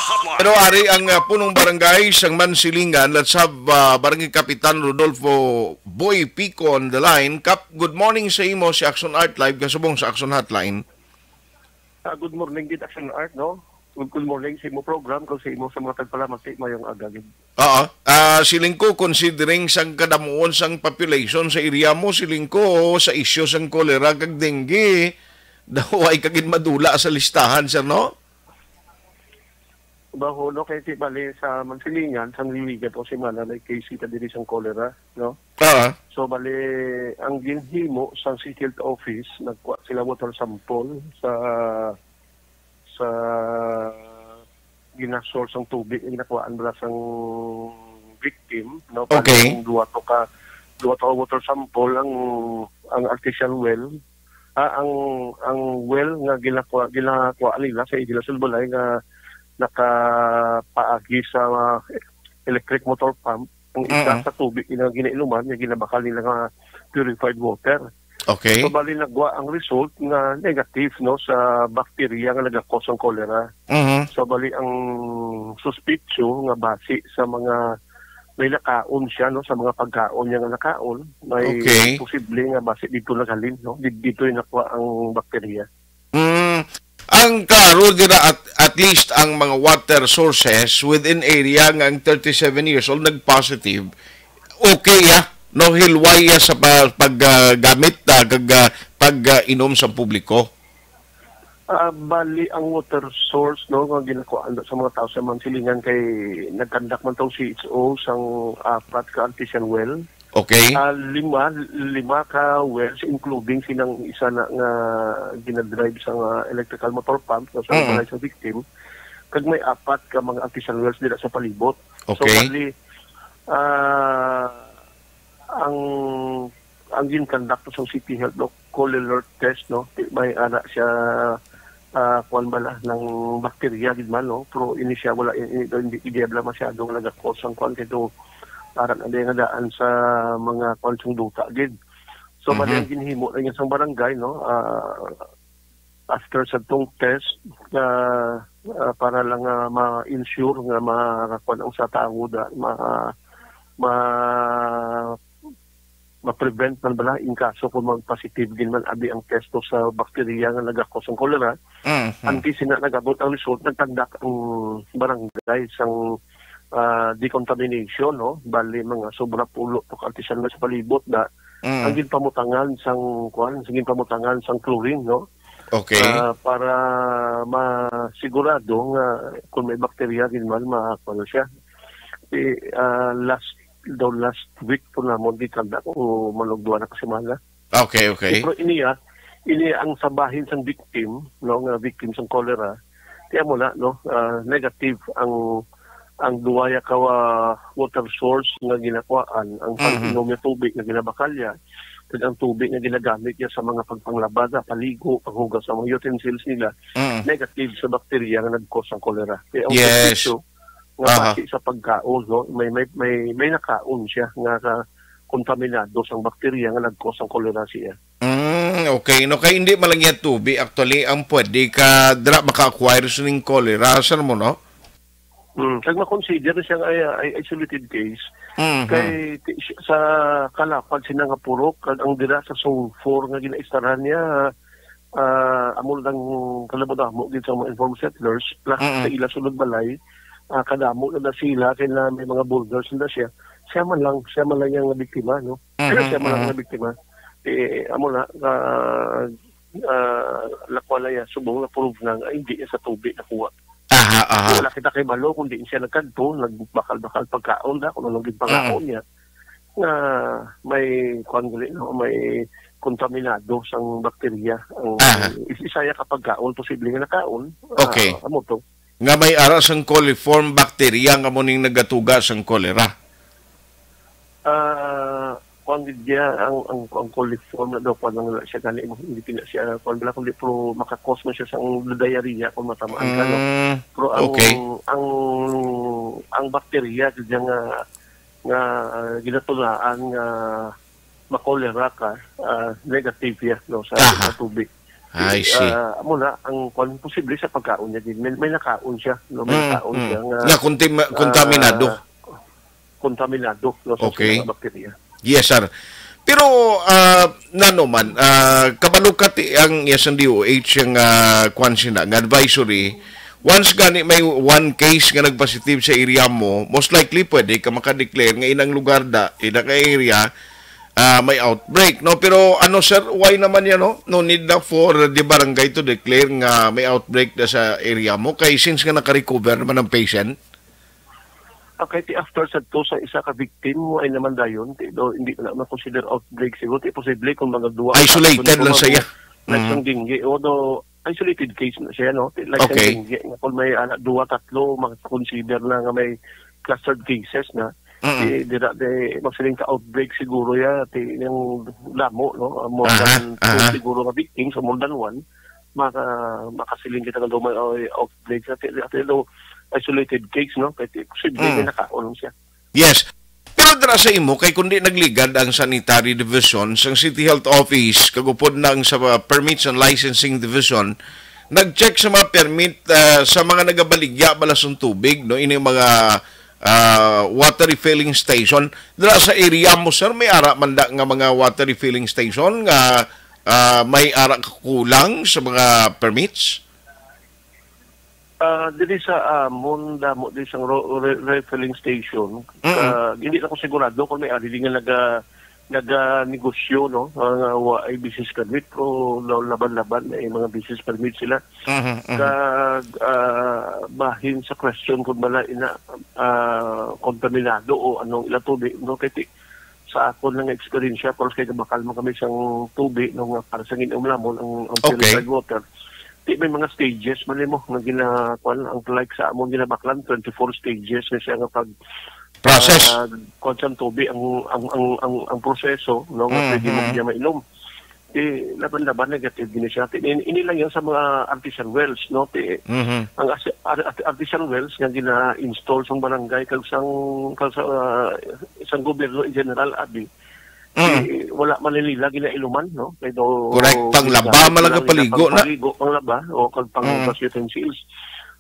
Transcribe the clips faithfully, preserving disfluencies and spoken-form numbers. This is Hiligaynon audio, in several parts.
Hotline. Pero ari ang, ah, punong barangay sang Mansilingan, let's have, ah, Barangay Kapitan Rodolfo Boy Pico on the line. Kap, good morning sa imo, si Action Art Live, kasubong sa Action Hotline. Ah, good morning, gid, Action Art, no? Good, good morning sa imo program, kag sa imo sa mga tagpalamati, mayong aga, gid. Oo. Ah, siling ko, considering sang kadamuon sang population sa area mo, siling ko, sa isyu sang cholera kag dengue, daw ay kagin madula sa listahan, sir, no? Baho, no, kay ti bali sa Mansilingan, sang liligan o semana, may case kita diri sang cholera, no? Ah. So, bali, ang ginhimo sang City Health Office, nagkuha sila water sample sa, sa gina-source sang tubig, ang ginakuhaan bala sang victim, no? Okay. Parang duha to ka, duha to ka water sample ang, ang artificial well. Ah, ang, ang well nga ginakuha, ginakuha nila sa ila sa balay nga nakapaagi sa, ah, electric motor pump, ang isa Mm. sa tubig nga ginainuman, nga ginabakal nila nga purified water. Okay. So, bali, nagwa ang result nga negative, no, sa bacteria nga nagakos ang cholera. Mhm. So, bali, ang suspitso nga basi sa mga may nakaon siya, no, sa mga pagkaon niya nga nakaon, may Okay. posible nga basi dito naghalin, no? Di-, dito yung nakuha ang bakterya. Mm, ang klaro dira at, at least ang mga water sources within area nga ang thirty-seven years old nag-positive, okay ya, no, hilway ya sa pa-, pag, ah, gamit, ah, kag, ah, pag, ah, inom sa publiko. Ah, bali ang water source, no, nga ginakuhaan sa mga tao sa Mansilingan kay nagkandak man tong C H O sang apat ka artisan well. Okay. Ah, lima, lima ka wells, including sinang isa na nga ginadrive sa nga electrical motor pump, no, sa Mm. balay sa victim. Kag may apat ka mga artisan wells dira sa palibot. So, Okay. bali, ah, ang, ang ginconduct sa City Health, no, cholera test, no, di may ana siya, ah, kuwan bala, ng bakterya, gid man, no, pero ini siya, wala, ini, hindi, hindi bala masyado nga nagakos ang kuwan, kay do, aran, ano nga daan sa mga kuwan, sang duta, gid. So, bali, Mhm. ang ginhimo na niya sa barangay, no, ah, after sa tong test, ah, ah, para lang, ah, ma-ensure nga makakuan ang sa tawo da, ma-, ma-, ma-prevent man bala in kaso kung mag-positive din man abi ang testo sa bakterya nga nagakos ang cholera. Mhm. Antes sina nag-abot ang result, nagtagdak ang barangay sang, ah, decontamination, no? Bali, mga sobra pulo to ka artisan sa palibot na Mm. ang ginpamutangan sang, kuan, sa ginpamutangan sang chlorine, no? Okay. Ah, para masigurado nga kung may bakterya gid man, ma-, ano siya. Di, ah, last, daw last week po namon gitanda ko, manugduan na ka semana. Okay, okay. Pero iniya, ini ang sa bahin sang victim, no, nga victim sang cholera, kaya mo na, no, ah, negative ang, ang duwaya ka, ah, water source nga ginakuhaan, ang Mhm. pag-inom niya tubig nga ginabakalya, kag ang tubig nga ginagamit niya sa mga pagpanglaba, sa paligo, paghugas sa mga utensils nila, Mhm. negative sa bakterya nga nag-cause ang cholera. Kaya ang Yes. suspetsyo nga Aha. base sa pagkaon, no, may, may, may, may nakaon siya nga ka-, kontaminado sang bakterya nga nag-cause ang cholera siya. Mm, okay. No, kay hindi man lang yan tubig. Actually, ang pwede ka, dira maka-acquire sining cholera. Saan mo, no? Mm, kag ma-consider na siya nga ay, ay isolated case. Mhm. Kay ti-, sa kalapad sina nga purok, kag ang dira sa Zone four nga ginaistaran niya, ah, amo lang kalabot-amo gid sa mga informed settlers, plus Mm. sa ila sulod balay, ah, kadamo na, na sila, kay na may mga borders na siya. Siya man lang, siya man lang yung biktima, no? Mhm, Siya man lang mhm. ang biktima. Eh, amo na, ah, ah, lakwala niya, subong na prove na nga, hindi niya sa tubig nakuha. Aha, aha. Wala kita kay balo, kundi siya nagkadto, nagbakal-bakal pagkaon na, kung anong ginpangaon Mm. niya. Nga may, kuwan gali, no, may kontaminado sang bakterya. Ang Aha. is-, isa ya ka pagkaon, posible nga nakaon. Ah, Okay. amo to. Nga may ara sang coliform bacteria nga mo ning nagatuga sang cholera. Ah, kuwan gid niya, ang, ang, ang coliform na daw, kuwan lang na siya gani, hindi pina siya, kuwan bala, kundi pero makakos man siya sa ang diarrhea kung matamaan ka, no? Mm, Pero ang, okay. ang, ang bakterya gid niya nga, nga, ah, ginatulaan nga makolera ka, ah, negative ya, no, sa, Aha. sa tubig. I see. Ah, amo na, ang kwan, posible sa pagkaon niya din. May, may nakaon siya, no? May Mm, nakaon mm. siya nga, Nga kontim-, ah, kontaminado. kontaminado, no, sa Okay. sila nga bakterya. Yes, sir. Pero, ah, nano man, ah, kabalo ka ti ang, yes, ang D O H, ang, ah, kwan sina, nga advisory, once gani may one case nga nagpositive sa area mo, most likely pwede ka makadeclare nga inang lugar da, ina ka area, ah, may outbreak, no? Pero ano, sir, why naman yan, no? No need na for the barangay to declare nga may outbreak na sa area mo. Kay since nga nakarecover naman ang patient? Okay, ti after sa to sa isa ka victim, ay naman dayon, ti do, hindi na ma-consider outbreak siguro. Ti posible kung mga duwa, Isolated tatlo lang na siya. mga Like Mhm. sang dengue, o do, isolated case na siya, no? Ti like sang Okay. dengue, nga kung may, ah, duwa, tatlo, mag-consider na nga may clustered cases na. Mm-mm. Ti dira, di, masiling ka outbreak siguro ya, ti yung damo, no? Ah, more Aha, than two aha. siguro nga victims, o more than one, maka-, makasiling kita nga daw may, uh, outbreak. Ti, ti do, isolated case, no? Kay ti, posible Mm. may nakaon siya. Yes. Pero dira sa imo, kay kundi nagligad ang Sanitary Division sang City Health Office, kag upod na ang sa Permits and Licensing Division, nag-check sa mga permit, ah, sa mga nagabaligya bala sang tubig, no, ini mga, ah, water refilling station. Dira sa area mo, sir, may ara man da nga mga water refilling station nga, ah, may ara kakulang sa mga permits? Ah, diri sa amon, damo diri sa ro-, re-, refilling station. Mm-mm. Ah, hindi na ko sigurado kung may ari di nga naga-, naga-negosyo, no? Ah, nga wa ay business permit, pero laban-laban may mga business permit sila. Mhm, mhm. Kag, ah, bahin sa question kung bala ina, ah, kontaminado o anong ila tubig, no? Kay ti-, sa akon lang nga eksperyensya, pero kay gabakal man kami sang tubig, no, nga para sa nginom namon, ang, ang Okay. purified water. Di may mga stages man nimo nga gina-, kwan, ang like sa amon ginabaklan, twenty-four stages na siya nga pag, Process. ah, kwan sang tubig, ang, ang, ang, ang, ang proseso, no, nga Mm, pwede mo mm. niya mainom. Di, laban-laban, negative gini siya. Ti-, in-, ini lang yan sa mga artisan wells, no? Ti-, Mhm. ang as-, ar-, art-, artisan wells nga gina-install sang barangay kag sang, kag sa, ah, sang gobyerno in general, abi, Mm. di, wala man nila ginailuman, no? Kay do, Correct. Panglaba ginagamit man lang lang nila kapaligo na. pangpaligo, panglaba, o kag pang Mm. brush utensils.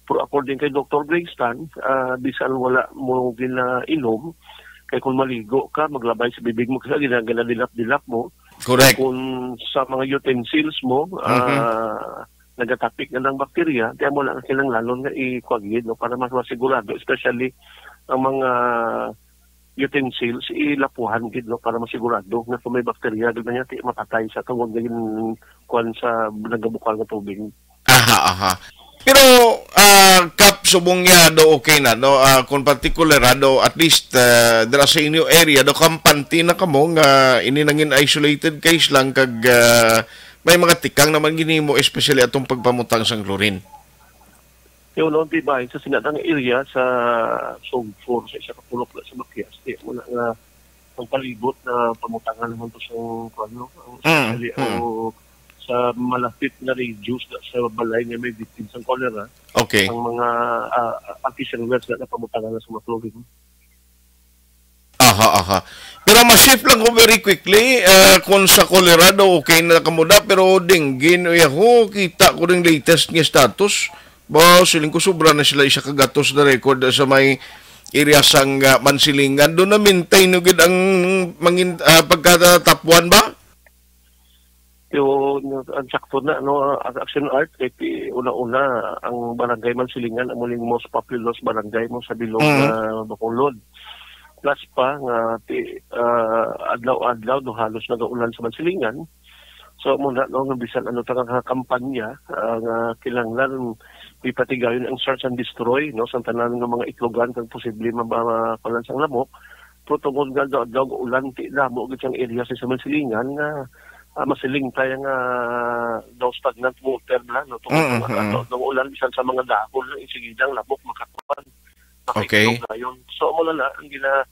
Pero according kay Doctor Gregstan, ah, bisan wala mo ginainom, kay kung maligo ka, maglabay sa bibig mo, kasi gina-, ginadilap-dilap mo. Correct. Kung sa mga utensils mo, Mhm. ah, nagatapik na ng bakterya, kaya mo lang kinahanglanon nga ikuha gid, no, para mas masigurado, especially ang mga utensils, ilapuhan gid, no, para masigurado nga kung may bakterya, di ba niya, ti-, mapatay sa tungod nga gin-, kuwan sa nagabukal nga tubig. Aha, aha. Pero, ah, Kap, subong niya, do okay na, no? Ah, kung particular, ah, do at least, ah, dira sa inyo area, do kampante na kamo nga ini nangin isolated case lang kag, ah, may mga tikang naman ginimo, especially atong pagpamutang sang chlorine. Yung noon, di ba, sa sinatang area sa Sugfor, sa isa ka pulok na sa Makias, di mo na nga ang palibot na pamutangan naman to sa, ano, ang Mm, especially mm. ang sa malapit na radius na sa balay nga may victim sa cholera, Okay. ang mga, ah, artisan wells na napamutangan na sa mga chlorine. Aha, aha. Pero ma-shift lang ko very quickly, ah, kung sa cholera daw, okay na kamo da, pero dengue, no, yaho, kita ko rin latest nga status. Ba, siling ko, sobra na sila isa ka gatos na record sa may area sang, ah, Mansilingan. Doon na maintain no gid ang mangin-, ah, pagkatapuan ba? Yo, ang sakto na, no, ang Action Art, kay ti-, una-una, ang barangay Mansilingan, amo ning most populous barangay mo sa bilog Mm. nga Bacolod. Plus pa, nga ti-, ah, adlaw-adlaw, no, halos nagaulan sa Mansilingan. So, amo na, no, nga bisan ano ta nga kampanya, ah, nga kinahanglan ipatigayon ang search and destroy, no, sa tanan nga mga itlogan kag posible maba-, kuwan sang lamok. Pero tungod nga daw, daw ulan, ti damo gid sang area sa, sa Mansilingan nga, ah, masiling tayo nga daw stagnant water na, no? Tungod Mm, nga mm. daw, daw ulan, bisan sa mga dahon, no? Insigidang labok, makakuan, Okay. makaitlog dayon. So, amo na na, ang gina-,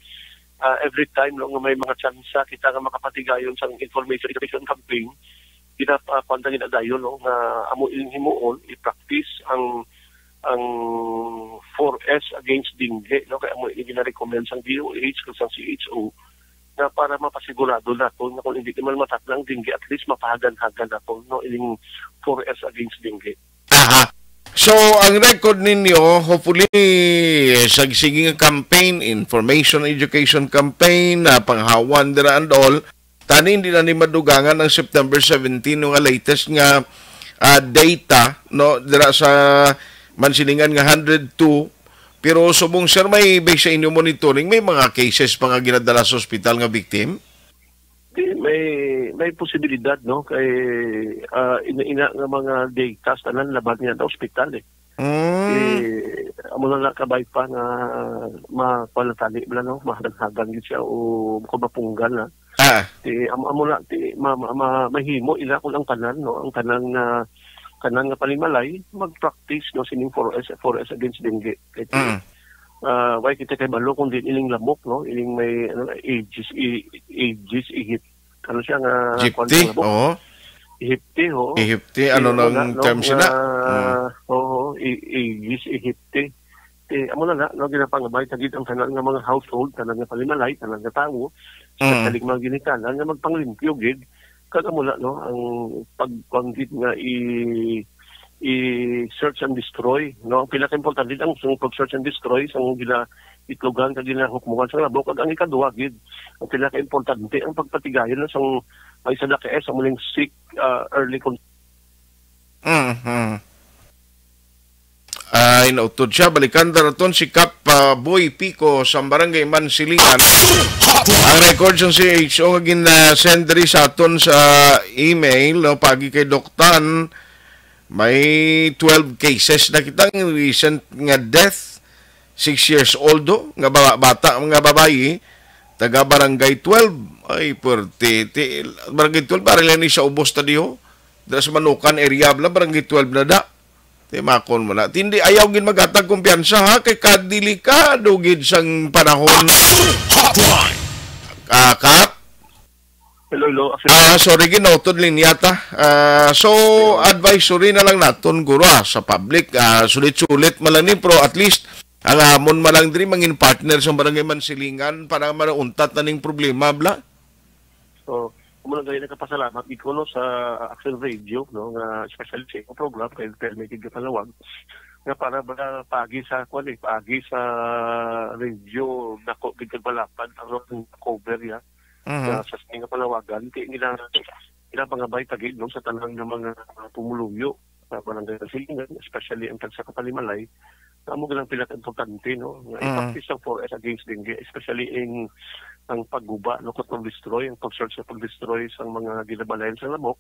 ah, every time, no, nga may mga tsansa kita nga makapatigayon sa information education campaign, gina-, ah, kuwan ta gina dayon, no, nga amo ining himuon, i-practice ang ang four S against dengue, no? Kaya mo ini gina-recommend sang D O H kag sang C H O. nga para mapasigurado naton nga kung hindi man matakna ang dengue, at least mapahagan-hagan naton, no, ining four S against dengue. Aha. So, ang record ninyo, hopefully, sa sige nga campaign, information, education campaign, ah, panghawan dira and all, tani hindi na ni madugangan ang September seventeen, no, nga latest nga, ah, data, no, dira sa Mansilingan nga hundred two. Pero subong, sir, may, based sa inyo monitoring, may mga cases pa nga ginadala sa ospital nga victim? Di, may, may posibilidad, no? Kay, ah, ina-ina nga mga data, tanan laban niya sa ospital, eh. Mm. Eh, amo na lang kabay pa nga makuha na tali bala, no? Mahadang-hadang gyud siya o kung mapunggan na. Ah. Ti, amo, amo na, ti, ma, ma, ma, mahimo ila kung ang tanan, no? Ang tanan nga, tanan nga panimalay, mag-practice, no? Sining four S, four S against dengue. Kay ti, Mm. ah, why kita kay balo kung di ining lamok, no? Ining may, ano, Aedes, i-, Aedes, ihip, ano siya nga, Egypti? Kuwan sa lamok? Oo. Egypti, oo. Egypti, ano Eh, nang wala, no? term sina? Nga, Mm. oo, i-, Aedes, Egypti. Eh, amo na nga, no, ginapangabay ta gid ang tanan nga mga household, tanan nga panimalay, tanan nga tawo, Mm. especially mga ginikanan nga magpanglimpyo gid. Kag amo na, no, ang pagkuan gid nga i-, i-search and destroy, no? Ang pinakaimportante ang, ang pag-search and destroy sa gina-itlogan kag ginahukmongan sa labok. Kag ang ikaduha gid, ang pinakaimportante ang pagpatigayon, no, sang may isa na ka S, amo ning seek, ah, early con- Mhm. Ay, nautod siya. Balikan ta raton si Kap, ah, Boy Pico sa Barangay Mansilingan. Ang record sang C H O nga gin-, ah, send diri sa aton sa email, no, pagi kay Doktan, may twelve cases na kitang recent nga death. Six years old, do, nga ba-, bata, nga babayi, taga Barangay twelve. Ay, puwerte. Ti, Barangay twelve, baril ni sa ubos ta diho. Dira sa Manukan area, bala, Barangay twelve na da. Timakon mo na. Tindi, ayaw gid maghatag kumpiyansa, ha, kay kadelikado gid sang panahon. Action Hotline. Ah, Kap? Hello, hello. Action. Ah, sorry, ginautod linya ta. Ah, so, Hello. Advisory na lang naton, guro, ah, sa public. Ah, sulit-sulit man lang ni, pero at least, ang amon man lang diri, mangin partner sa Barangay Mansilingan para mauntat na ning problema, bla? So, amo lang gani nagapasalamat gid ko, no, sa Action Radio, no, nga especially sa imong program, kay Permi gid ka panawag, nga para ba paagi sa, kuwan, eh, paagi sa radio, nako, gid kag malapad ang cover niya. Mhm. Nga sa sini nga panawagan, kay gina-, ginapangabay ta gid, no, sa tanan nga mga pumuluyo sa Barangay Silingan, especially ang tagsa ka panimalay, amo gid ang pinaka-importante, no, nga Mm. i-practice ang four S against dengue, especially in ang pagguba, no, kag pag-destroy, ang pag-search sa pag-destroy sa mga ginabalayan sa lamok,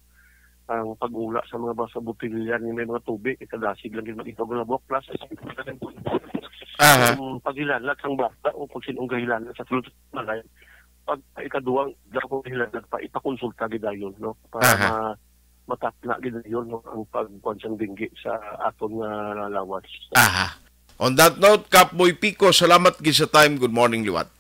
ang pag-ula sa mga basa botilya nga may mga tubig, kay kadasig lang gid mag-ikaw nga lamok, plus Aha. ang paghilanat sang bata o kung sino ang gahilanat sa sulod sa panimalay, pag ikaduhang daw ko hilanat pa, ipakonsulta gid dayon, no? Para Aha. ma-, matakna gid dayon, no, ang pagkuwan sang dengue sa aton nga lawas. Aha. On that note, Kap Boy Pico, salamat gid sa time. Good morning, liwat.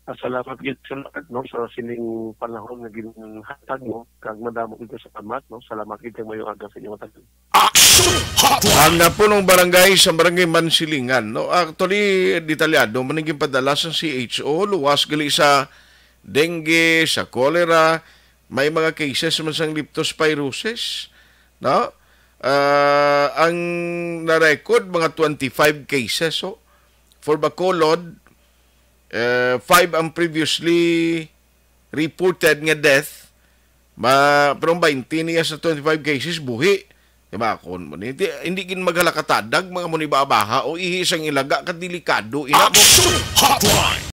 Ah, salamat gid, salamat, no, sa sining panahon nga ginhatag mo, kag madamo gid nga salamat, no. Salamat gid kag maayong aga sa inyo matagal. Action Hotline. Ang napunong barangay sa Barangay Mansilingan, no? Actually, detalyado man ang ginpadala sa C H O, luwas gali sa dengue, sa cholera, may mga cases man sang leptospirosis, no? Ah, ang na-record, mga twenty-five cases, oh. For Bacolod, eh, five ang previously reported nga death, ma-, pero ang twenty niya sa twenty-five cases, buhi. Di ba, kung mo ni, di, hindi gid maghalakatadag, mga munibabaha, o ihi sang ilaga, kadelikado, ina mo. Action Hotline.